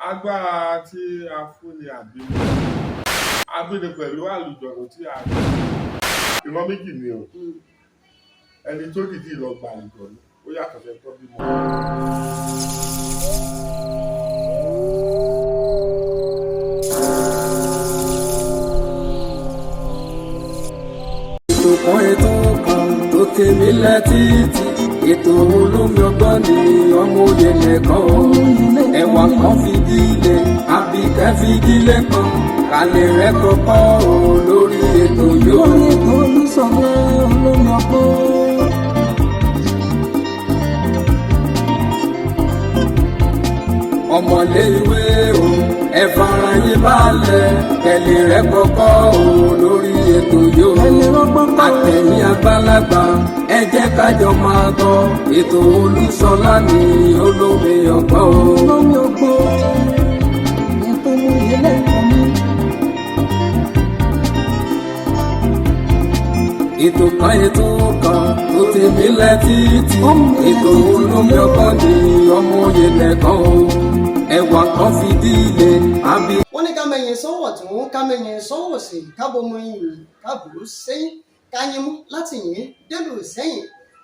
Agbára tí a fún ni àbíni, àbíni pẹ̀lú àlùjọ̀nù tí a ní. Ìran méjì ni o. Ẹni tó dìídì lọ gba àlùjọ̀nù, ó yàtọ̀ sí ẹni tó bímọ. Ètò kan, ètò kan tó tèmi létí, ètò olómi ọgbọ́n ni. Ọmọ òye nìkan o, ẹwà kan fìdílé àbíkẹ́ fìdílé kan kálẹ̀ rẹ kọ́kọ́ o lórí ètò yóò. Lórí ètò Olúṣọlá olómi ọgbọ́n. Ọmọlé ìwé o, ẹ fara yín balẹ̀, kẹ́lẹ́ rẹ kọ́kọ́ o lórí ètò yóò. Ẹni rọ́gbọ́n kọ́. Àtẹ̀yìn àgbàlagbà, ẹ jẹ́ kájọ máa gbọ́ ètò Olúṣọlá ní olómi ọgbọ́n o. Olómi ọgbọ́n ètò olóye lẹ́kọ̀ọ́ mi. Ètò kan, ètò kan tó ti mílẹ̀ títí, ètò olómi ọgbọ́n ní ọmọ òye lẹ́kọ̀ọ́ o, ẹwà kan fìdílé àbí. Wọ́n ní ká mẹ́yìn sọ́wọ́ tún, ká mẹ́yìn sọ́wọ́ sí, kábọ̀mọ yìnyín kábò sẹ́yìn, káyín mú láti yìn délù sẹ́yìn.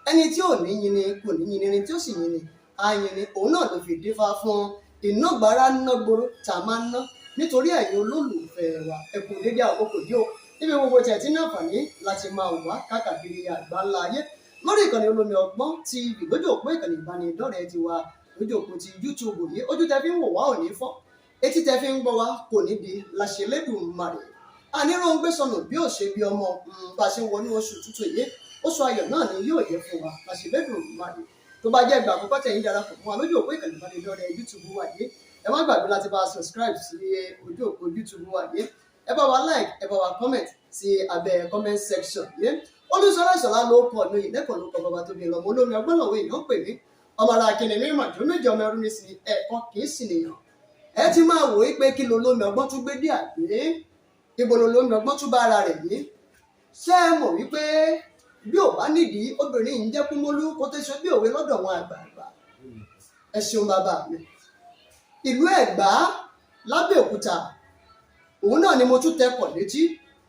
Ẹni tí ò ní yin ni kò ní yin ni, ẹni tí ó sì yin ni àyìn ni. Òun náà ló fi dífá fún ìnágbára nágboro tá a máa ń ná nítorí ẹ̀yin olólùfẹ́ wa. Ẹ kú dédé àkókò yìí o, níbi gbogbo tẹ̀ tí ní àǹfààní láti máa wá káàkiri àgbáńlá ayé lórí ìkànnì Olómi Ọgbọ́n TV, lójú òpó ìkànnì ìbánidọ́rẹ̀ẹ́ tiwa, lójú òpó ti YouTube yìí. Ojú tẹ fi ń wò wá ò ní fọ́, etí tẹ fi ń gbọ́ wá kò ní di láṣẹ Elédùmarè. Àníròǹgbé sọnù bí ó ṣe bí ọmọ. Bá a ṣe ń wọnú oṣù tuntun yìí, oṣù ayọ̀ náà ni yóò jẹ́ fún wa láṣẹ Elédùmarè. Tó bá jẹ́ ìgbà àkọ́kọ́ tẹ̀yin darapọ̀ mọ́ wa lójú òpó ìkànnì ìbánidọ́rẹ̀ẹ́ YouTube wa yìí, ẹ má gbàgbé láti bá a subscribe sí ojú òpó YouTube wa yìí. Ẹ bá wa like, ẹ bá wa comment sí abẹ́ comment section yìí. Olúṣọlá Ìṣọlá ló kọ ní ìlẹ́kọ̀ọ́, ló kọ bàbá tó bí lọ́mọ. Olómi ọgbọ́n lọ́wọ́ èèyàn pè mí. Ọmọ ara kìnìún mi mà jó méjì, ọmọ ẹrú ní sí ẹ̀kọ́ kì í sì nìyàn. Ẹ ti máa wò ó pé kí ló lómi ọgbọ́n tún gbé dé àgbé, ibo ló lómi ọgbọ́n tún bá ara rẹ̀ yìí? Ṣé ẹ mọ̀ wípé bí ò bá nídìí, obìnrin yìí ń jẹ́ kúmólú kó tó ṣe bí òwe lọ́dọ̀ àwọn àgbààgbà? Ẹ ṣeun bàbá mi. Ìlú Ẹ̀gbá lábẹ́òkúta, òun náà ni mo tún tẹkọ̀ létí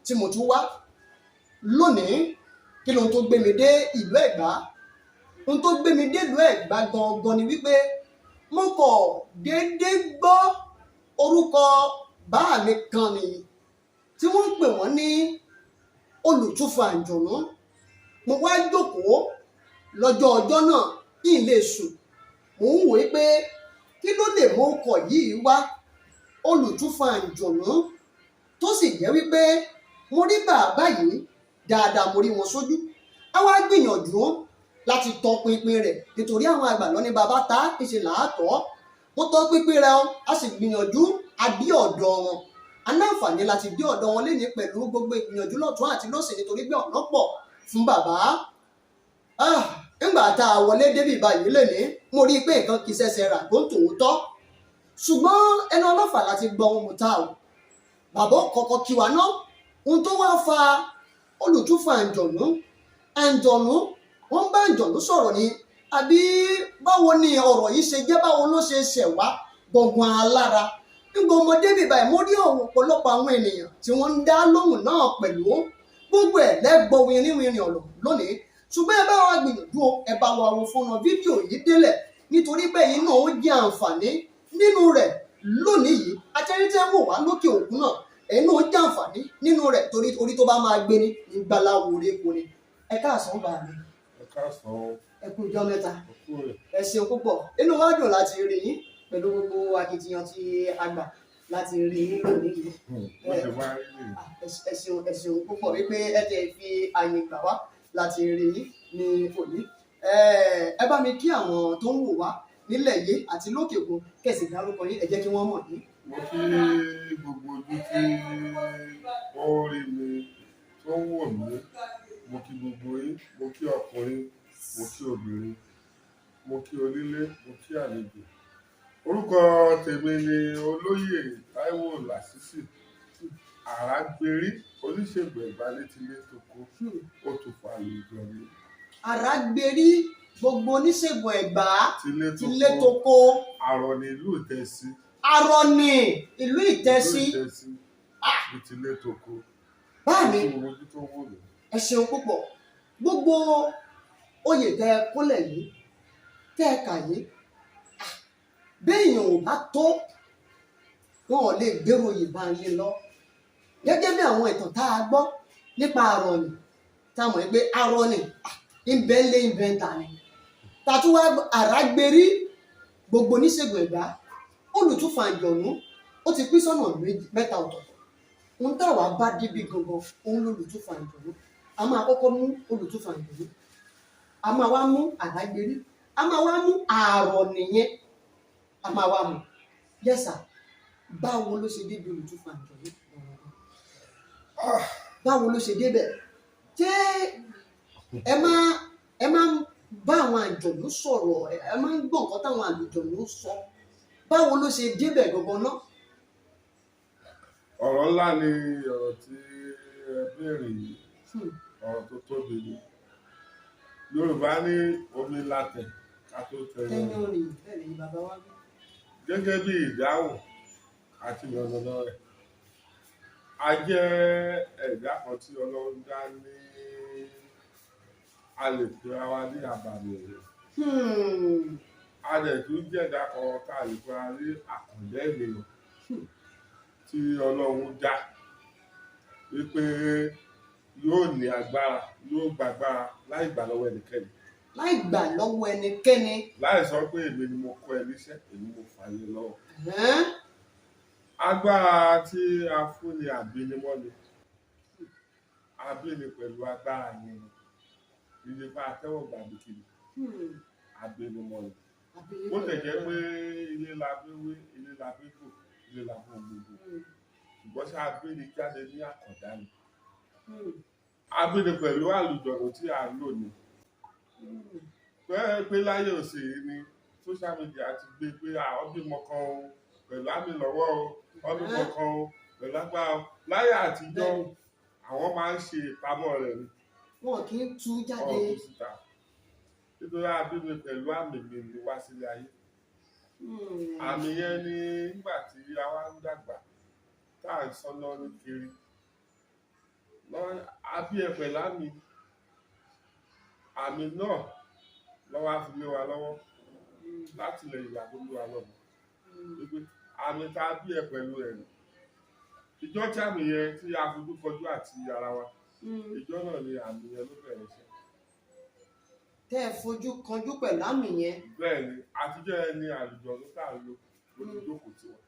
tí mo tún wá lónìí. Kí lóhun tó gbé mi dé ìlú Ẹ̀gbá? Ohun tó gbé mi dé ìlú Ẹ̀gbá gangan ni wípé mo kọ̀ déédéé gbọ́ orúkọ báà mi kan ni tí wọ́n ń pè wọ́n ní olùtúfọ̀ àǹjọ̀nú. Mo wá jókòó lọ́jọ́ ọjọ́ náà ní ilé sùn, mò ń wòó pé kí ló lè mú ọkọ̀ yìí wá, olùtúfọ̀ àǹjọ̀nú, tó sì jẹ́ wípé mo rí bàbá yìí dáadáa, mo rí wọn sójú. A wá gbìyànjú láti tọpinpin rẹ̀, nítorí àwọn àgbà lọ ní bàbá ta ìṣe làátọ́. Mo tọpinpin rẹ̀ o, a sì gbìyànjú a dé ọ̀dọ̀ wọn. A ní àǹfààní láti dé ọ̀dọ̀ wọn lénìí pẹ̀lú gbogbo ìgbìyànjú lọ́tún àti lósì, nítorí pé ọ̀nà pọ̀ fún bàbá. Nígbà tá a wọlé débi báyìí lénìí, mo rí i pé nǹkan kì í ṣẹ̀ṣẹ̀ rà tó ń tòótọ́, ṣùgbọ́n ẹnu ọlọ́fà láti gbọ́ ohun mùtá o. Bàbá kọ́kọ́ kí wa ná. Ohun tó wá fa olùtúfọ̀ àǹjọ̀nú, àǹjọ̀nú, wọ́n bá àǹjọ̀nú sọ̀rọ̀ ni, àbí báwo ni ọ̀rọ̀ yìí ṣe jẹ́? Báwo ló ṣe ṣẹ̀ wá gbọ̀ngàn alára? Nígbà ọmọdé bíbá ẹ̀, mo rí ọ̀pọ̀lọpọ̀ àwọn ènìyàn tí wọ́n ń dá lóhùn náà pẹ̀lú gbogbo ẹ̀ lẹ́gbọ́ wìnrìnwìnrìn ọ̀rọ̀ lónìí. Ṣùgbọ́n ẹ bá wa gbìyànjú o, ẹ bá wa wo fọ́nrán fídíò yìí délẹ̀, nítorí pé yìí náà ó jẹ́ àǹfààní nínú rẹ̀ lónìí yìí. Atẹ́rítẹ́ wò wá lókè òkun náà, ẹ̀yin náà ó jẹ́ àǹfààní nínú rẹ̀, torí orí tó bá máa gbé ní ìgbàláwo rẹ̀ kò ní. Ẹ káàsán bá mi. Ẹ káàsán. Ẹ kú ọjọ́ mẹ́ta. Ẹ kú rẹ̀. Ẹ ṣeun púpọ̀. Inú wa dùn láti rí yín pẹ̀lú gbogbo akitiyan tí a gbà láti rí yín lónìí yìí. Bó ṣe máa rí nìyí. Ẹ ṣeun, ẹ ṣeun púpọ̀ wípé ẹ tẹ̀ fi àyè gbà wá láti rí yín ní òní. Ẹ bá mi kí àwọn tó ń wò wá nílẹ̀ yìí àti lókè òkun, kẹ̀sì dárúkọ yín, ẹ jẹ́ kí wọ́n mọ̀ yín. Mo kí gbogbo ojú tí ó ń rí mi, tó ń wò mí. Mo kí gbogbo yín. Mo kí ọkùnrin, mo kí obìnrin, mo kí onílé, mo kí àlejò. Orúkọ tèmi ni Olóyè Táíwò Lásìsì Àràgbérí, oníṣègùn Ẹ̀gbá létílé toko, ó tún fa àlejò mi. Àràgbérí, gbogbo oníṣègùn Ẹ̀gbá tilé tilé toko, toko. Àrọ̀ ní ìlú Ìtẹ̀sí. Arọ̀nì ìlú Ìtẹ̀sí. Ìlú Ìtẹ̀sí ní tilé toko. Báà mi, Kí ojú tó wò mí. ẹ ṣeun púpọ̀. Gbogbo oyè tẹ ẹ kólẹ̀ yìí, tẹ ẹ kà yìí, béèyàn ò bá tó, wọn ò lè gbèrò oyè bá ń lé lọ. Gẹ́gẹ́ bí àwọn ìtàn tá a gbọ́ nípa Arọ̀nì, tá a mọ̀ pé Arọ̀nì ìbẹ̀ ń lé ìbẹ̀ ń ta ni. Tàtúwá àràgbérí gbogbo oníṣègùn Ẹ̀gbá, olùtúfà àjọ̀nú, ó ti pín sọ́nà méjì mẹ́ta ọ̀tọ̀ọ̀tọ̀. Ohun táwa bá débi gangan òun lolùtúfà àjọ̀nú. A máa kọ́kọ́ mú olùtúfà àjọ̀nú, a máa wá mú àràgbérí, a máa wá mú àrọ̀ nìyẹn, a máa wá mú. Yẹ́sà, báwo ló ṣe débi olùtúfà àjọ̀nú? Báwo ló ṣe débẹ̀? Ṣé ẹ máa ń bá àwọn àjọ̀nú sọ̀rọ̀? Ẹ máa ń gbọ́ nǹkan táwọn àjọ̀nú sọ? Báwo ló ṣe débẹ̀ gangan náà? Ọ̀rọ̀ ńlá ni ọ̀rọ̀ tí ẹ béèrè yìí. Ọ̀rọ̀ tó tóbi ni. Yorùbá ní omi látẹ̀ ká tó tẹ̀yìn. Tẹ́yìn rìn, bẹ́ẹ̀ ni bàbá wa wí. Gẹ́gẹ́ bí ìdáhùn àti ìyànnànà rẹ̀, a jẹ́ ẹ̀dá kan tí Ọlọ́run dá ní a lè pera wa ní àbàmì èèyàn. A dẹ̀ tún jẹ́ ẹ̀dá kan tá a lè pera ní àkàndá ènìyàn tí Ọlọ́run dá wípé yóò ní agbára, yóò gbàgbára láì gbà lọ́wọ́ ẹnikẹ́ni. Láì gbà lọ́wọ́ ẹnikẹ́ni. Láì sọ pé èmi ni mo kọ́ ẹ níṣẹ́, èmi mo fààyè lọ́wọ́. Ẹ̀hẹ́n. Agbára tí a fún ni àbínimọ́ ni àbíni pẹ̀lú agbára yẹn ni ìdí bá tẹ́wọ̀ gbà bìkìrì. Àbínimọ́ ni. Àbíní Ó tẹ̀ pẹ̀lú jẹ́ agbára. pé ilé la bí wé, ilé la bí gbò, ilé la bó gbogbo, ṣùgbọ́n ṣé abíni jáde ní àkàndá ni. Abíni pẹ̀lú àlùjọ̀nù tí à ń lò ní pé pé láyé òsè yìí ni social media ti gbé pé àwọn bímọ kan o pẹ̀lú àmì lọ́wọ́ o, wọ́n bímọ kan o pẹ̀lú agbára o. Láyé àtijọ́, àwọn máa ń ṣe ìpamọ́ rẹ̀ ni. Wọn kì í tú jáde. Ọ̀hún síta nítorí abíni pẹ̀lú àmì mi ni wá sílé ayé. Àmì yẹn ni nígbà tí a wá ń dàgbà tá à ń sọná ní kiri lọ abí ẹ pẹ̀lú àmì, àmì náà lọ́wọ́ á fi lé wa lọ́wọ́ láti ilẹ̀ ìyá tó lé wa lọ́wọ́ wípé àmì tá a bí ẹ pẹ̀lú ẹ̀ nù. Ìjọ tí àmì yẹn tí a fojú kọjú àti ara wa, ìjọ náà ni àmì yẹn ló bẹ̀rẹ̀ iṣẹ́. Tẹ́ ẹ fojú kanjú pẹ̀lú àmì yẹn. Bẹ́ẹ̀ ni, àtijọ́ yẹn ni àlùjọ̀nú tá a lò ló ti jókòó tiwọn.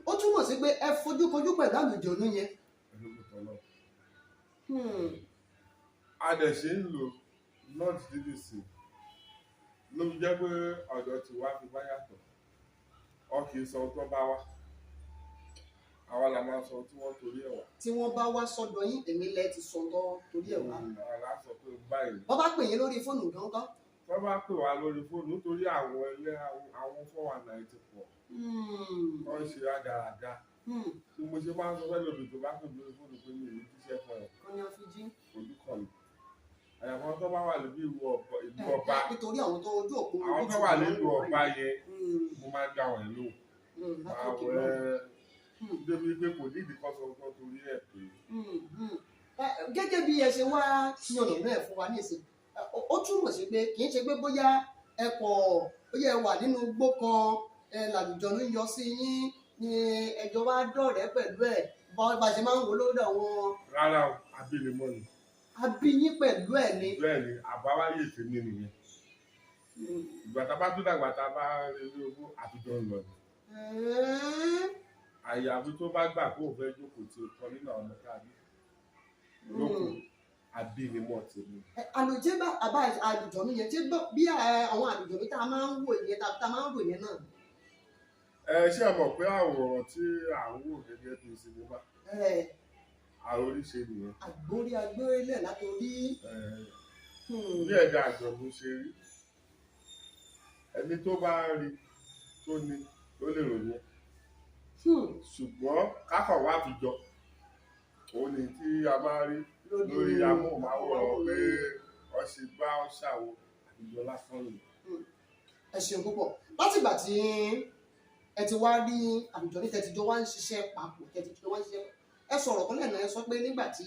Ó túmọ̀ sí pé ẹ fojú kanjú pẹ̀lú àlùjọ̀nú yẹn. Pẹ̀lú òkúta náà. A dẹ̀ ṣe ń lò not DVC ló fi jẹ́ pé ọ̀dọ̀ tí wá fi bá yàtọ̀. Ọ kì í sọ ohun tó bá wá, àwa la máa sọ ohun tí wọ́n torí ẹ̀ wá. Tí wọ́n bá wá sọ́dọ̀ yín, èmi lẹ ti sọ tọ́ torí ẹ̀ wá. Àwa la sọ pé báyìí. Wọ́n bá pè yín lórí fóònù gan kọ́? Tó bá pè wá lórí fóònù, nítorí àwọn ẹlẹ́ àwọn 419 ti pọ̀, wọ́n ń ṣe rádaràda. Tí mo ṣe máa ń sọ fẹ́lẹ̀ òbí tó bá pè mí lórí fóònù pé mi ò ní jíṣẹ́ fún ẹ. Kọ́ ni a fi jí. Ojú kàn mí, àyàfọ́ tó bá wà níbi ìlú ọba. Nítorí àwọn tó ojú òpó. Àwọn tó wà nílùú ọba yẹn, mo máa ń dá wọn lóhùn. Látòkè àwọn náà. ẹ débi pé kò ní ìdí kan sọ fún torí ẹ pé. Gẹ́gẹ́ bí ẹ ṣe wá yànnà náà fún wa nísìn, ó túmọ̀ sí pé kì í ṣe pé bóyá ẹ kọ̀, bóyá ẹ wà nínú igbó kan, ẹ làlùjọ̀nú yọ sí yín ni ẹjọ́ wá dọ̀rẹ́ pẹ̀lú ẹ̀, bá ṣe máa ń wò lórí àwọn. Rárá o, abínimọ́ ni. Abíyín pẹ̀lú ẹ̀ ni. Bẹ́ẹ̀ ni, àbáwáyé tèmi nìyẹn. Ìgbà tá a bá tún dàgbà, tá a bá rí owó àtijọ́ ń lọ ni. Àyàfi tó bá gbà kó o fẹ́ jókòó tí o kọ nínú àwọn ọmọ tá a bí lókun, abínimọ́ tèmi. Àlùjẹ́ bá àbá àlùjọ̀nú yẹn, ṣé bí àwọn àlùjọ̀nú tá a máa ń wò yẹn, tá a máa ń wò yẹn náà? Ẹ ṣé ẹ mọ̀ pé àwòrán tí à ń wò gẹ́gẹ́ bí sinimá, àròríṣe nìyẹn. Àgbórí agbórílẹ̀ látòrí. Bí ẹ̀dá àjọ̀nú ṣe rí, ẹni tó bá rí tó ní ló lè ròyìn ẹ̀. Ṣùgbọ́n kákọ̀ wá fi jọ òun ni tí a máa rí lórí amóhùnmáwòrán pé ọ̀sẹ̀ gbá ọ̀ṣàwò, àfijọ́ lásán ni. Ẹ ṣeun púpọ̀. Látìgbà tí Ẹ ti wá rí àlùjọ ní tẹ́tí jọ wá ń ṣiṣẹ́ papọ̀, tẹ́tí jọ wá ń ṣiṣẹ́. Ẹ sọ̀rọ̀ kan lẹ́nu, ẹ sọ pé nígbà tí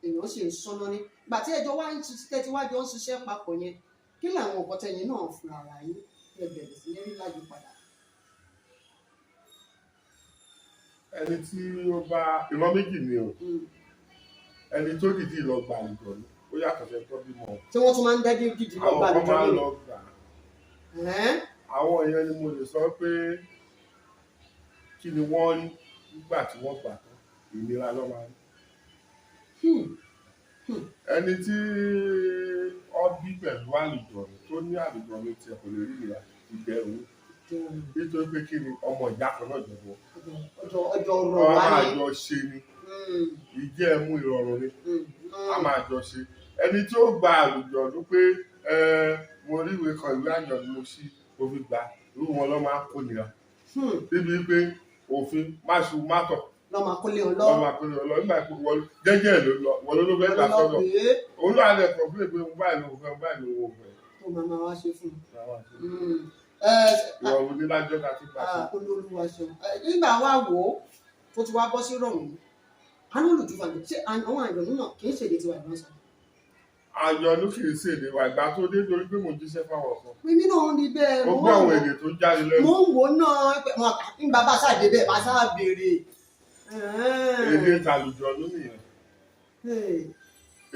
èèyàn sì ń sọ́nà ní ìgbà tí ẹjọ́ wá ń ṣiṣẹ́, tẹ́tí wá jọ ń ṣiṣẹ́ papọ̀ yẹn, kí làwọn nǹkan tẹ̀yìn náà fúnra ara yín ẹ bẹ̀rẹ̀ sí ní rí láyé padà? Ẹni tí ó bá ìran méjì ni o. Ẹni tó dìdí lọ gba àlùjọ ni ó yàtọ̀ sẹ́ni tó bímọ. Tí wọ́n tún máa ń dẹ́jú gidi lọ Àwọn gba kan àlùjọ máa ń ní. lọ gbà. Àwọn èèyàn ni mo lè sọ pé kí ni wọ́n rí nígbà tí wọ́n gbà tán, ìnira ló máa rí. Ẹni tí ó bí pẹ̀lú àlùjọ̀nù, tó ní àlùjọ̀nù tiẹ̀, kò lè rí ìnira, ìbẹ̀rù, nítorí pé kí ni, ọmọ ìyá kan náà jọ̀bọ̀. Ọjọ́ ọjọ́ ọ̀rọ̀ Wọ́n wá máa ní. jọ ṣe ni, ìjẹ́ ẹ̀mú ìrọ̀rùn ni a máa jọ ṣe. Ẹni tí ó gba àlùjọ̀nù pé ẹ, mo rí ìwé kan, ìwé àjọ̀nù mo ṣí, mo fi gbà, irú wọn lọ́ máa ń kó nira débi pé òfin máṣu mátọ̀ Lọ́ máa kólé ọ lọ. Lọ́ máa kó nira lọ nígbà pé wọ́n jẹ́jẹ́ ló lọ, wọ́n ló fẹ́ gbà lọ sọ́dọ̀ pé òun náà lè kọ̀ fún ìpè mo báyìí ló fẹ́, mo báyìí ló wò fẹ́. Tó máa máa wá ṣe fún un. Ìrọ̀rùn ní lájọ́ ká tún gbà sí. Olúwa ṣeun. Nígbà wá wò ó tó ti wá bọ́ sí rọrùn yìí, àánú olùjúfà ní ṣé àwọn àjọ̀nú náà kì í ṣèdè tiwa ìbọn sọ. Àjọ̀nú kì í ṣe èdè wa ìgbà tó dé, torí pé mo jíṣẹ́ fáwọn kan. Mímí náà ń rí bẹ́ẹ̀. Mo Mo gbọ́ wá àwọn wò èdè tó jáde lẹ́nu. Mo ń wò ó náà pé nígbà bá ṣáà débẹ̀ bá ṣáà béèrè. Èdè tàlùjọ̀nú nìyẹn.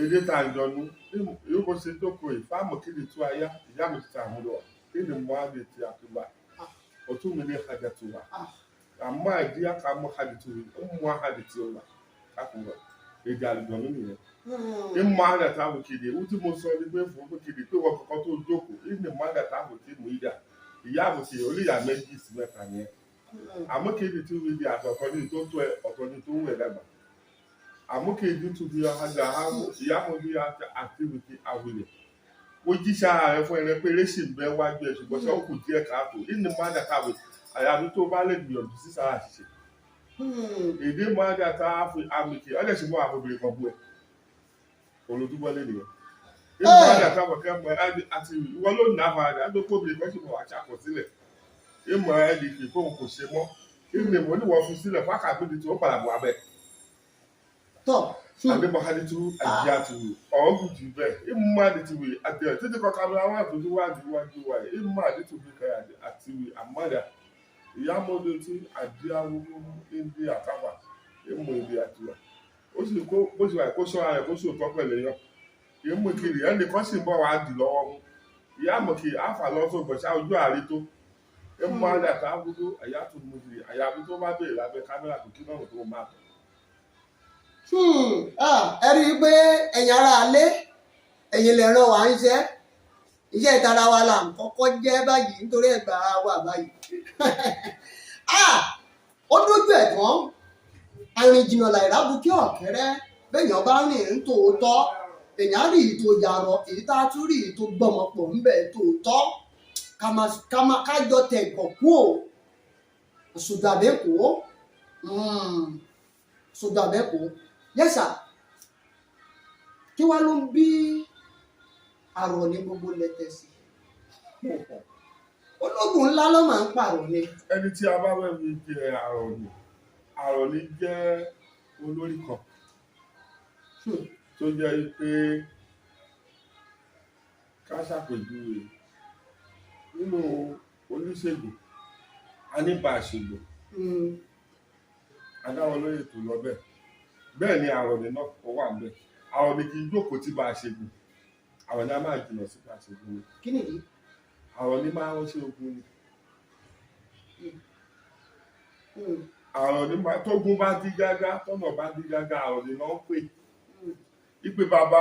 Èdè tàlùjọ̀nú yóò bó ṣe jókòó yìí fáàmù kí ni tú aya ìyá mi ti ta àmúlò kí ni mo á lè ti àtúbà ọtún mi ní hajj tó wà àmọ́ àdí àkàmọ́ hajj tó wà ó mú hajj tó wà kákùnrin èdè àlùjọ̀nú nìyẹn. Ìmọ̀ àdàtà àwò kìdì ewu tí mo sọ ni pé fún pé kìdì pé wọn kọ̀ọ̀kan tó jókòó ìní mọ̀ àdàtà àwò kìdì mú ìdà ìyá àwò kìdì oníyà méjì sí mẹ́ta yẹn, àmọ́ kìdì tí wọ́n di àtọ̀tọ̀ ní tó tó ẹ, ọ̀tọ̀ ní tó ń wẹ̀ dàgbà, àmọ́ kìdì tó fi ọ̀hádà ìyá mo bí àti wìkì àwìlẹ̀ mo jíṣẹ́ ara rẹ fún ẹrẹ pé eré sì ń bẹ wájú ẹ, ṣùgbọ́n sọ kù díẹ̀ káàtó ìní mọ̀ àdàtà àwò àyàfi tó bá lè gbìyànjú sí sára àṣìṣe èdè mọ̀ àdàtà àmìkì ọ̀dẹ̀ sì mọ́ àfọbìnrin kan bú ẹ olùdúgbọ́lé nìyẹn. Ìgbà àdàtà kẹ́ mọ àti ìwọ ló nà á fara dà kó obìnrin kan sì mọ̀ àṣàkọsílẹ̀ ìmọ̀ ẹ̀dì kì í kóhun kò ṣe mọ́ ìmọ̀ ìmọ̀ oníwọ̀ fi sílẹ̀ fákàbíbi tí ó padà bọ̀ abẹ́. Tọ́. Àdébọ̀ haditu àjíyàtú ọ̀ọ́gùn jù bẹ́ẹ̀ ìmọ̀ àdìtú wì àdìẹ títí kọ kámẹ́rà wà tó wájú wájú wà ìmọ̀ àdìtú bí kẹ́ àti wì àmọ́dà ìyámọ́dé tí àdíyàwó ìdí àtàwà ìmọ̀ ìdí àtiwà ó sì kó bó ṣe wà kó ṣọ́ra rẹ̀ kó sòótọ́ pẹ̀lú yọ ìmú kiri ẹnìkan sì ń bọ̀ wá dì lọ́wọ́ mú ìyá mọ̀ kiri àfà lọ́sọ̀ gbọ̀nsá ojú àárí tó ìmọ̀ àdàtà gbogbo àyà tó mú kiri àyàfi tó bá béèrè lábẹ́ kámẹ́rà kò kí náà tó máa tọ̀. Ẹ rí i pé ẹ̀yin ará alé, ẹ̀yin lè ràn wá ń ṣẹ́ iṣẹ́ ìtara wa là ń kọ́kọ́ jẹ́ báyìí nítorí ẹ̀gbà wà báyìí. Ah, ó dójú ẹ̀ tán, arìn jìnnà làìrá bukí ọ̀kẹ́rẹ́, béèyàn bá rìn ń tòótọ́, èèyàn á rí èyí tó yarọ, èyí tá a tún rí èyí tó gbọ́mọpọ̀ ńbẹ̀ tòótọ́, ká jọ tẹ̀gàn kú ò ṣùgbàdékòó ṣùgbàdékòó yẹ́sà. Kí wá ló ń bí àrọ̀ ní gbogbo lẹ́tẹ̀sí? Ológun ńlá ló máa ń pààrọ̀ ni. Ẹni tí a bá fẹ́ fi jẹ àrọ̀nì, àrọ̀nì jẹ́ olórí kan tó jẹ́ pé ká ṣàpèjúwe nínú oníṣègùn aníbàṣègùn adáwọn lóye tó lọ bẹ́ẹ̀. Bẹ́ẹ̀ ni àrọ̀nì náà ó wà bẹ́ẹ̀. Àrọ̀nì kì í jókòó tí bá a ṣègùn, àrọ̀nì á máa jìnnà sí bá a ṣègùn ni. Kí nìdí? Àrọ̀nì máa ń ránṣẹ́ ogun ni. Àrọ̀nì máa tógun bá dí gágá, tọ́nà bá dí gágá, àrọ̀nì náà ń pè ipe bàbá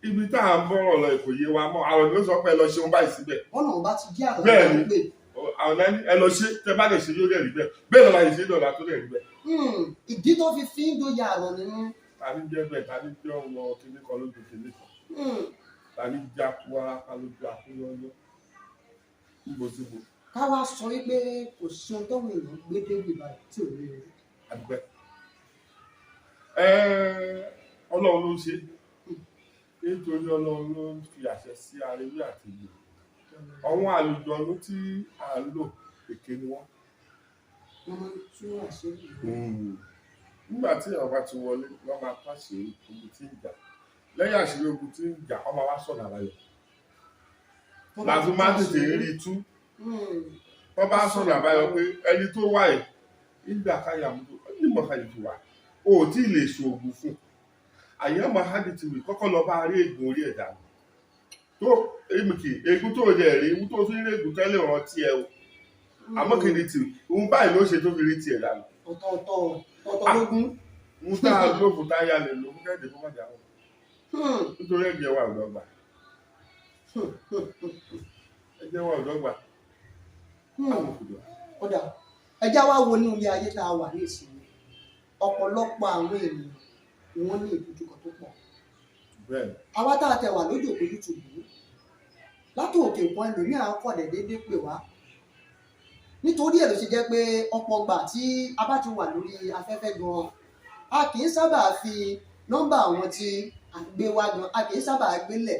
ibi tá à ń bọ̀rọ̀ lọ kò yé wa mọ́. Àrọ̀nì ló sọ pé ẹ lọ ṣeun báyìí síbẹ̀. Ọ̀nà ọba ti jẹ́ àrọ̀ Bẹ́ẹ̀ náà ni. ń pè. Àwọn náà ní ẹ lọ ṣe, tẹ bá lè ṣe yóò dẹ̀ rí bẹ́ẹ̀, bẹ́ẹ̀ lọ́la yìí ṣe dọ̀la tó dẹ̀ rí bẹ́ẹ̀. Ìdí tó fi fi ń joyè àrọ̀ nínú. Ta ní jẹ́ bẹ́ẹ̀? Ta ní jẹ́ ọmọ kíní kan lójú kíní kan? Ta ní jẹ́ akúwárapá lójú akúyọ́yọ́ níbo síbo? Ká wá sọ wípé kò sí ohun tọ́wọ́ èèyàn gbé débi báyìí tí ò ní rí. Àdúgbẹ́ ọlọ́run ló ń ṣe, nítorí ọlọ́run ló ń fi àṣẹ sí arewé àti ìlú. Àwọn àlùjọ̀nú tí à ń lò, èké ni wọ́n. Wọ́n máa ń tú àṣírí yìí. Nígbà tí èèyàn bá ti wọlé, wọ́n máa tó àṣírí ogun tí ń jà. Lẹ́yìn àṣírí ogun tí ń jà, wọ́n máa wá sọ̀nà àbáyọ. Wọ́n bá Láti ti máa tú tètè àṣírí. rí tú. Wọ́n bá sọ̀nà àbáyọ pé ẹni tó wà yìí nígbà káyà mú nímọ̀ káyà tó wà, o ò tí ì lè ṣoògùn fún un. Àyàn máa há di ti wì kọ́kọ́ lọ bá rí ègún orí ẹ̀dá tó èmi kì í ègún tó jẹ rí ewu tó fi ń rí ègún tẹ́lẹ̀ rántí ẹ o. Àmọ́ kì í di tì òun báyìí ló ṣe tó fi rí tiẹ̀ dànù. Ọ̀tọ̀ọ̀tọ̀ ọ̀tọ̀ lógún. Ń tá a lóògùn táyà lè lò fún kẹ́hìndé kó má jà wọ́n nítorí ẹ̀jẹ̀ wa ò dọ́gba, ẹ̀jẹ̀ wa ò dọ́gba. Àwọn òkùdọ̀. Kódà ẹjá wa wo ní ilé ayé tá a wà ní ìsinmi, ọ̀pọ̀lọpọ̀ àwọn ènìyàn ni wọ́n ní ìdojúkọ tó pọ̀. Bẹ́ẹ̀. Àwa tá a tẹ̀ wà lójú òpó YouTube yìí, látò òkè òkun, ẹlòmíà kọ̀dẹ̀ déédéé pè wá. Nítorí ẹ̀ ló ṣe jẹ́ pé ọ̀pọ̀ gbà tí a bá ti wà lórí afẹ́fẹ́ gan-an, a kì í sábà fi nọ́mbà àwọn tí à ń gbé wá gan, a kì í sábà gbélẹ̀.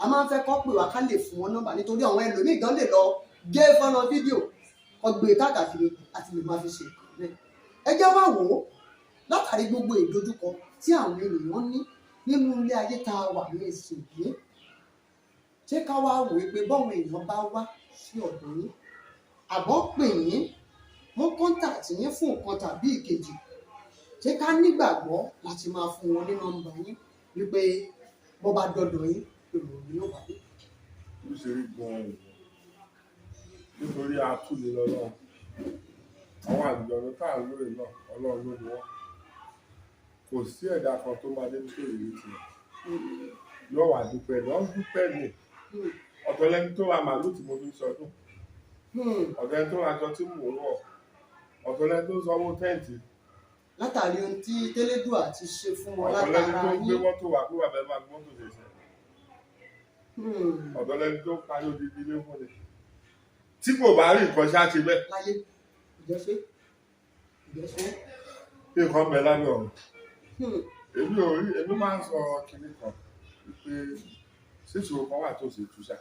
A máa ń fẹ́ kọ́ pè wá ká lè fún wọn nọ́mbà, nítorí àwọn ẹlòmíì gan lè lọ gé fọ́nrán fídíò kọ́ gbé káàkiri àti lè máa fi ṣe nǹkan bẹ́ẹ̀. Ẹ jẹ́ wá wò ó, látàrí gbogbo ìdojúkọ tí àwọn ènìyàn ní nínú ilé ayé tá a wà ní ìsìn yìí, ṣé ká wá wò ó pé báwọn èèyàn bá wá sí ọ̀dọ̀ yín, àbọ̀ pè yín, wọ́n contact yín fún nǹkan tàbí ìkejì, ṣé ká nígbàgbọ́ láti máa fún wọn ní nọ́mbà yín wípé bó bá dọ̀dọ̀ yín, ìròyìn yóò wáyé? Bó ṣe rí gan-an nìyẹn, nítorí atúni lọ́lọ́run. Àwọn àlùjọ̀nnú tá à ń lóye náà, Ọlọ́run ló ní wọ́n. Kò sí ẹ̀dá kan tó máa dé nítorí ìrírí tiẹ̀ yóò wà dúpẹ́ lọ́ dúpẹ́ ni. Ọ̀tọ̀ lẹni tó ra màálù tí mo fi ń sọdún, ọ̀tọ̀ lẹni tó ra aṣọ tí mò ń wọ̀, ọ̀tọ̀ lẹni tó sanwó tent, Látàrí ohun tí tẹ́lẹ́dùà ti ṣe fún wọn ọ̀tọ̀ lẹni látara tó gbé yín. mọ́tò wá pé bàbá ẹ máa gbé mọ́tò ṣẹ̀ṣẹ̀, ọ̀tọ̀ lẹni tó parí odidi ilé fún ni. Tí kò bá rí nǹkan ṣáà ṣe bẹ́ẹ̀. Láyé ìjọsẹ ìjọsẹ. Nǹkan bẹ lábẹ́ ọ̀run. Èmi ò rí, èmi máa ń sọ kinní kan wípé ṣíṣòro kan wà tó ṣe túṣà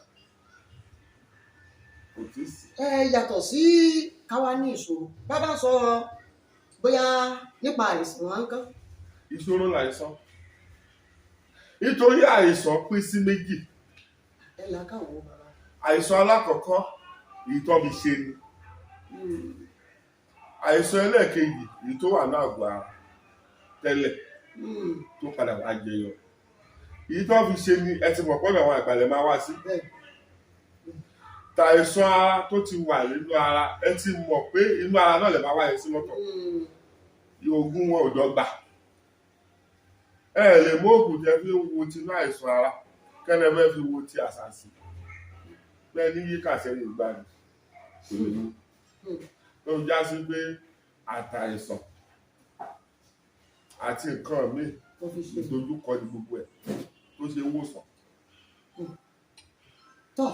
kò tí ì sí. Ẹ yàtọ̀ sí káwá ní ìṣòro, bàbá sọ bóyá nípa àìsàn wọn kán. Ìṣòro làìsàn, nítorí àìsàn pín sí méjì. Ẹ là káwọn bàbá. Àìsàn alákọ̀ọ́kọ́, èyí tó fi ṣe ni. Àìsàn ẹlẹ́ẹ̀kejì, èyí tó wà ní àgọ́ ara tẹ́lẹ̀ tó padà wá jẹyọ. Èyí tó fi ṣe ni, ẹ ti mọ̀ pé ọ̀dọ̀ àwọn àgbàlẹ̀ máa wá sí. Bẹ́ẹ̀. Tàìsàn ara tó ti wà nínú ara, ẹ ti mọ̀ pé inú ara náà lè máa wáyé sí lọ́tọ̀. Oògùn wọn ò dọ́gba. Ẹ lè mú oògùn tẹ fi ń wo tinú àìsàn ara kẹ́lẹ́ fẹ́ fi wo ti àṣàṣì bẹ́ẹ̀ ní yíká sẹ́yìn ìgbà ni kò lè mú. Tó fi já sí pé àtàìsàn àti nǹkan míì Tó fi ṣe ìdojúkọ ní gbogbo ẹ̀ tó ṣe wòsàn. Tọ́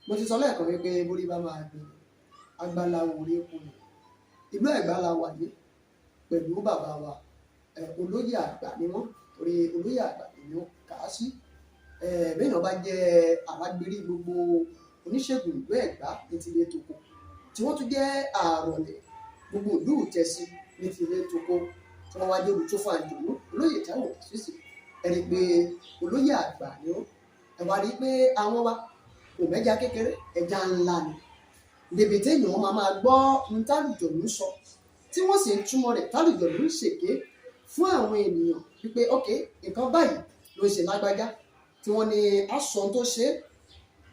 mo ti sọ lẹ́ẹ̀kan wípé borí bá máa gbé agbára orí epo nù. Ìlú Ẹ̀gbá la wà ní pẹ̀lú bàbá wa, olóyè àgbà ni wọ́n, torí olóyè àgbà ni wọ́n kà á sí. Béèyàn bá jẹ́ alágbèrí gbogbo oníṣègùn ìlú Ẹ̀gbá ní tilé toko, tí wọ́n tún jẹ́ àrọ̀lẹ̀ gbogbo ìlú Ìtẹ̀sí ní tilé toko, tí wọ́n wá jẹ́ olùtúfọ̀ àjòyó, olóyè Táíwò Kàsísì, ẹ rí i pé olóyè àgbà ni wọ́n. Ẹ wá rí i pé àwọn wa kò mẹ́ja kékeré, ẹja ńlá ni, débi téèyàn máa máa gbọ́ ohun tálùjọ̀nù ń sọ, tí wọ́n sì ń túmọ̀ rẹ̀, tálùjọ̀nù ń ṣèké fún àwọn ènìyàn wípé ok, nǹkan báyìí ló ń ṣe lágbájá, tí wọ́n ní á sọ ohun tó ṣe é,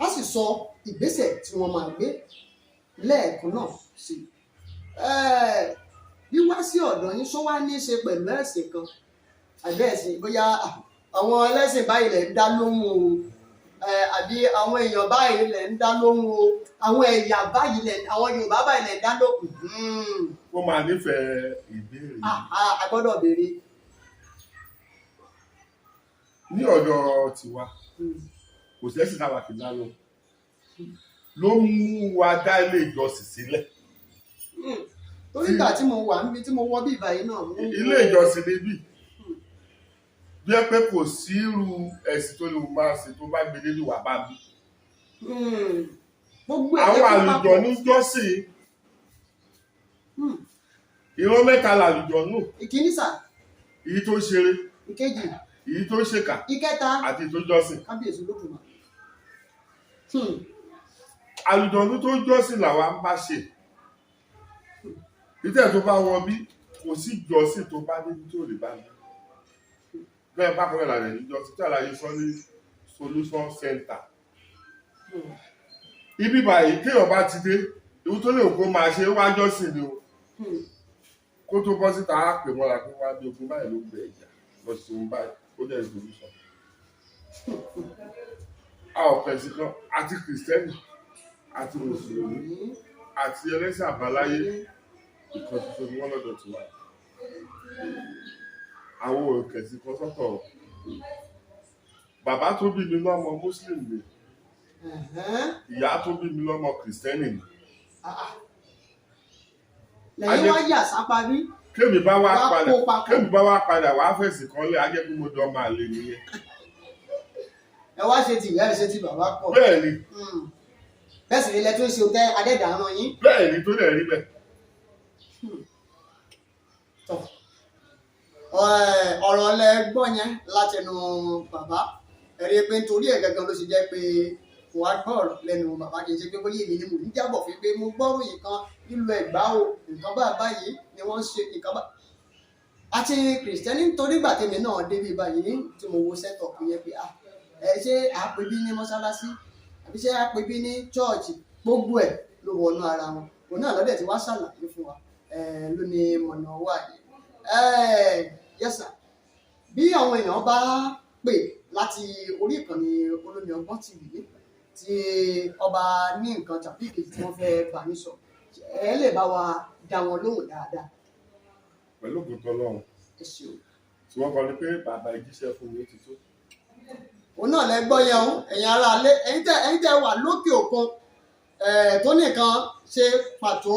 á sì sọ ìgbésẹ̀ tí wọ́n máa gbé lẹ́ẹ̀kan náà sí i. Wíwá sí ọ̀dọ̀ yín, ṣó wá ní í ṣe pẹ̀lú ẹ̀sìn kan àbí ẹ̀sìn, bóyá àwọn ẹlẹ́sìn báyìí lẹ̀ ń dá lóhùn o, àbí àwọn èèyàn báyìí lẹ̀ ń dá lóhùn o, àwọn ẹ̀yà báyìí lẹ̀, àwọn Yorùbá báyìí lẹ̀ ń dá lóhùn? Wọ́n máa nífẹ̀ẹ́ ìbéèrè yìí. A gbọ́dọ̀ béèrè. Ní ọ̀dọ̀ tiwa, kò sẹ́sìn táwa kì í dá lóhùn, ló mú wa dá ilé ìjọsìn sílẹ̀. Torí ìgbà tí mo wà níbi tí mo wọ́ bí ìbàyìí náà mo ń Ilé ìjọsìn níbí bí ẹ pé kò sí irú ẹ̀sìn tó lè máa ṣe tó bá gbé débi wà bá mi. Gbogbo ẹ̀ Àwọn jẹ́ kó papọ̀. àlùjọ̀nnú jọ́sìn. Ìran mẹ́ta làlùjọ̀nù. Ìkíní sà. Èyí tó ń ṣeré, Ìkejì. èyí tó ń ṣèkà, Ìkẹta. àti èyí tó ń jọ́sìn. Kábíyèsí Olódùmarè. Àlùjọ̀nù tó ń jọ́sìn làwa ń bá ṣe. Ìtẹ́ tó bá wọ bí, kò sí ìjọsìn tó bá débi tó lè bá mi bẹ́ẹ̀. Bákan náà làlẹ́ ìjọsìn tí àlàyé sọ ní solution center ibi báyìí, téèyàn bá ti dé, ìwú tó lè kó máa ṣe wá jọ́sìn ni o. Kó tó bọ́ síta, á pè mọ́ra pé wá bí ogun báyìí ló gbẹ ẹ̀jà lọ sí ohun báyìí, ó dẹ̀ solution. A ò fẹ̀sìn kan, àti kìrìsìtẹ́nì àti mùsùlùmí àti ẹlẹ́sìn àbáláyé, ìkan tuntun ni wọ́n lọ́dọ̀ tiwa. Àwọn òkèsì kan sọ́tọ̀. Bàbá tó bí mi lọ́mọ, muslim ni. Ìyá tó bí mi lọ́mọ, kìrìsìtẹ́nì ni. Lẹ́yìn wá yà sápá bí. Kémi bá wá Wá padà kó papọ̀. Kémi bá wá padà wá fẹ̀sìn kan lé, ajẹ́ pé mo dán máa lé nìyẹn. Ẹ wá ṣe ti ìyá, ẹ ṣe ti bàbá pọ̀. Bẹ́ẹ̀ ni. Bẹ́ẹ̀ sì ni ilẹ̀ tó ń ṣe tẹ adẹ́dàá yín. Bẹ́ẹ̀ ni, tó dẹ̀ rí bẹ́ẹ̀. Tọ̀, ọ̀rọ̀ lẹ gbọ́ yẹn látẹnu bàbá. Ẹ̀rí pé nítorí ẹ̀ gangan ló ṣe jẹ́ pé kò wá gbọ́ ọ̀rọ̀ lẹ́nu bàbá. Kì í ṣe pé bóyá èmi ni mò ń jábọ̀ fún pé mo gbọ́rò yìí kan nílùú Ẹ̀gbá o, nǹkan bá báyìí ni wọ́n ń ṣe nǹkan bá àti kìrìsìtẹ́nì. Nítorí ìgbà tèmi náà débi báyìí tí mo wo setup yẹn pé, ah, ẹ ṣé àpèbí ní mọ́ṣáláṣí àbí ṣé àpèbí ní chọ́ọ̀chì, gbogbo ẹ̀ ló wọnú ara wọn. Òun náà lọ́dẹ̀ tí wá ṣàlàyé fún wa ló ní mọ̀nà wà yìí. Yes sir, bí àwọn èèyàn bá pè láti orí ìkànnì Olómi Ọgbọ́n TV tí ọba ní nǹkan tàbí ìkejì tí wọ́n fẹ́ bá yín sọ, ẹ lè bá wa dá wọn lóhùn dáadáa? Pẹ̀lú ògùn tọ́lọ́run. Ẹ ṣeun. Tí wọ́n kọ ni pé bàbá ìjíṣẹ́ fún mi, ó ti tó. Òun náà lẹ gbọ́ yẹn o, ẹ̀yin ará ilé, ẹ̀yin tẹ́ wà lókè òkun tó nìkan ṣe pàtó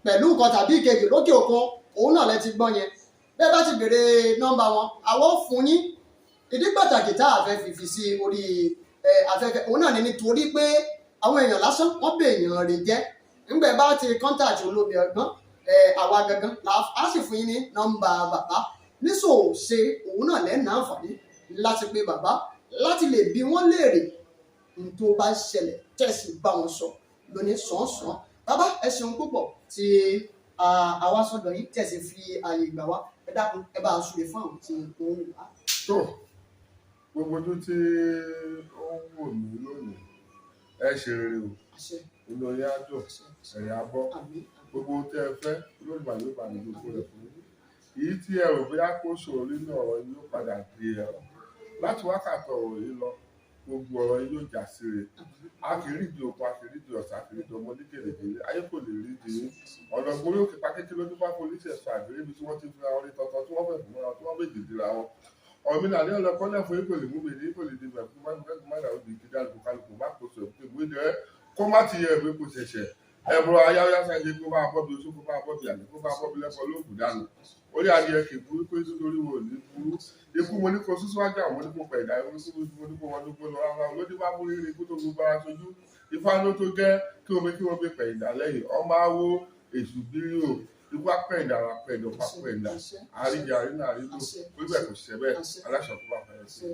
pẹ̀lú nǹkan tàbí ìkejì lókè òkun, òun náà lẹ ti gbọ́ yẹn. Bẹ́ẹ̀ bá ti béèrè nọ́mbà wọn, àwọn ò fún yín. Ìdí pàtàkì tá a fẹ́ fi sí orí afẹ́fẹ́, òun náà ni nítorí pé àwọn èèyàn lásán wọ́n bè èèyàn rè jẹ́. Nígbà bá ti contact Olómi Ọgbọ́n, àwa gangan á sì fún yín ní nọ́mbà bàbá nísòòṣe. Òun náà lẹ́ẹ̀ náà àǹfààní láti pe bàbá láti lè bi wọ́n léèrè n tó bá ṣẹlẹ̀, tẹ̀sí bá wọn sọ lóní sàn-án. Bàbá, ẹ ṣeun púpọ̀ tí àwa sọ́dọ̀ yín, tẹ̀sí fi ààyè gbà wá. Ẹ dákun, ẹ bá a súre fún àwọn tí ó ń wá. Tó gbogbo ojú tí ó ń wò mí lónìí, ẹ ṣe rere o. Àṣẹ. Inú yín á dùn, ẹ̀yìn á bọ́. Àmín. Gbogbo ohun tẹ́ ẹ fẹ́, Olódùmarè yóò bá mi gbogbo rẹ̀ fún yín. Èyí tí ẹ rò bóyá kó ṣòro nínú ọ̀rọ̀ yín yóò padà di ẹ̀rọ. Láti wákàtí ọ̀rọ̀ yìí lọ, gbogbo ọ̀rọ̀ yín yóò já sí re. A kì í rídi òkun, a kì í rídi ọ̀sà, a kì í rídi ọmọ oníkèrèdèrè, ayé kò lè rídi yín. Ọ̀nà gbórí òkè pákéjì lójú bá polisi ẹ̀sọ́ àgbèrè ibi tí wọ́n ti fira wọn ní tọ̀tọ̀, tí wọ́n fẹ̀ fún wọn, tí wọ́n méjì dira wọn. Ọ̀mí làní ọlọ́kọ́lẹ̀ fún yín, kò lè mú mi ní, kò lè dìbò ẹ̀kú má má dà òdì kí dálùkù kálukú má kó sọ ẹ̀kú ìwé jẹ́ kó má ti yẹ ìwé kó ṣẹ̀ṣẹ̀ ẹ̀bùrọ̀ ayáyá sáyé, kó máa bọ́ bí oṣù, kó máa bọ́ bí àlè, kó máa bọ́ bí lẹ́kọ̀ọ́ lóògùn dànù. Orí adìẹ kì í burú pé nítorí wo ní burú ikú. Mo ní kó sún síwájú, àwọn oníkó pẹ̀lú ìdá ikú, mo ní kó wọn dúpọ̀ lọ rárá lójú bá mú rírì ikú tó gbogbo ara sojú ifá ló tó gẹ́ kí omi kí wọ́n fi pẹ̀ ìdá lẹ́yìn ọmọ awo èṣù bírí o. Ikú apẹ̀ ìdá, ara pẹ̀ ìdá, ọ̀pá pẹ̀ ìdá, àríjẹ àrínà àrílò wíbẹ̀ kò ṣiṣẹ́ bẹ́ẹ̀, aláṣọ kó bá fẹ́ sí.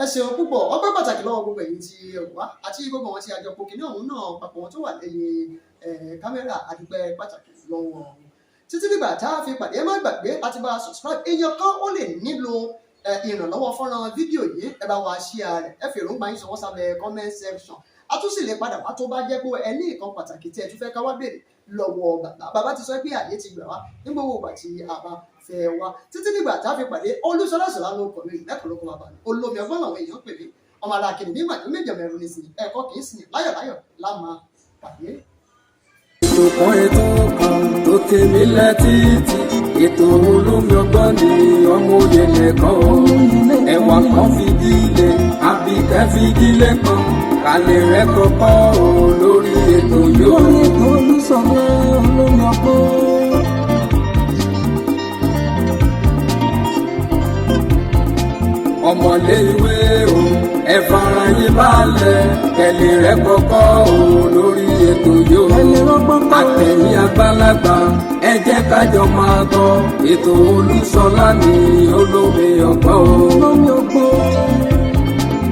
Ẹ ṣeun púpọ̀. Ọpẹ́ pàtàkì lọ́wọ́ gbogbo ẹ̀yin tí ẹ wá àti gbogbo àwọn tí a jọ po kìnìún ọ̀hún náà papọ̀, wọn tó wà lẹ́yìn kámẹ́rà, àdúpẹ́ pàtàkì lọ́wọ́ wọn. Títí dìgbà tá a fi pàdé, ẹ má gbàgbé láti bá a subscribe. Èèyàn kan ó lè nílò ìrànlọ́wọ́ fọ́nrán fídíò yìí, ẹ bá wa share rẹ̀, ẹ fi èròǹgbà yín ṣọwọ́ sábẹ́ comment section. A tún sì lè padà wá tó bá jẹ́ pé ẹ ní nǹkan pàtàkì tí ẹ tún fẹ́ ká wá béèrè lọ́wọ́ bàbá. Bàbá ti sọ pé àyè ti gbà wá ní gbogbo ìgbà tí a bá fẹ́ wá. Títí dìgbà tá a fi pàdé, Olúṣọlá Ṣọlá ló kọ̀ mí lẹ́kọ̀ọ́ ló kọ́ bàbá mi. Olómi Ọgbọ́n làwọn èèyàn pè mí. Ọmọ ara kìnìún nígbà tó méjì ọmọ ẹrù ní sìn ẹ̀kọ́ kì í sìn. Láyọ̀láyọ̀ lá máa pàdé. Ètò kan, ètò kan tó tèmi létí, ètò Olómi Ọgbọ́n ni. Ọmọ òye nìkan o, ẹwà kan fìdílé, àbíkẹ́ fìdílé kan kálẹ̀ rẹ̀ kọ́kọ́ o lórí ètò yóò. Lórí ètò Olúṣọlá Olómi Ọgbọ́n. Ọmọlé ìwé o, ẹ fara yín balẹ̀, kẹ́lẹ́ rẹ̀ kọ́kọ́ o lórí ètò yóò. Kẹ́lẹ́ rọ́gbọ́n kọ́. Àtẹ̀yìn. àgbàlagbà, ẹ jẹ́ kájọ máa gbọ́ ètò Olúṣọlá ní olómi ọgbọ́n o. Olómi ọgbọ́n,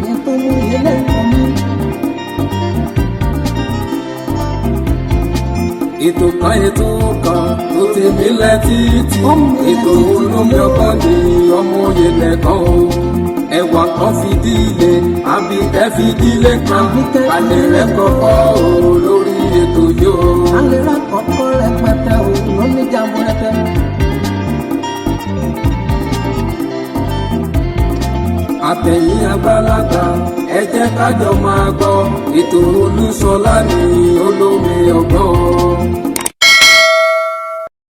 ìyẹn tó mú ilé kan mi. Ètò kan, ètò kan tó ti mílẹ̀ títí, ètò olómi ọgbọ́n ní ọmọ òye lẹ́kàn o. Ẹwà kan fìdílé, Àbíkẹ́ fìdílé kan, alẹ́ rẹ̀ kọ́kọ́ o lórí ètò yóò. Alera kọ̀ọ̀kan rẹpẹtẹ o, lóníjàmbó rẹpẹ. Àtẹ̀yìn àgbàlagbà, ẹ jẹ́ kájọ máa gbọ́ ètò Olúṣọlá ní olómi ọgbọ́n.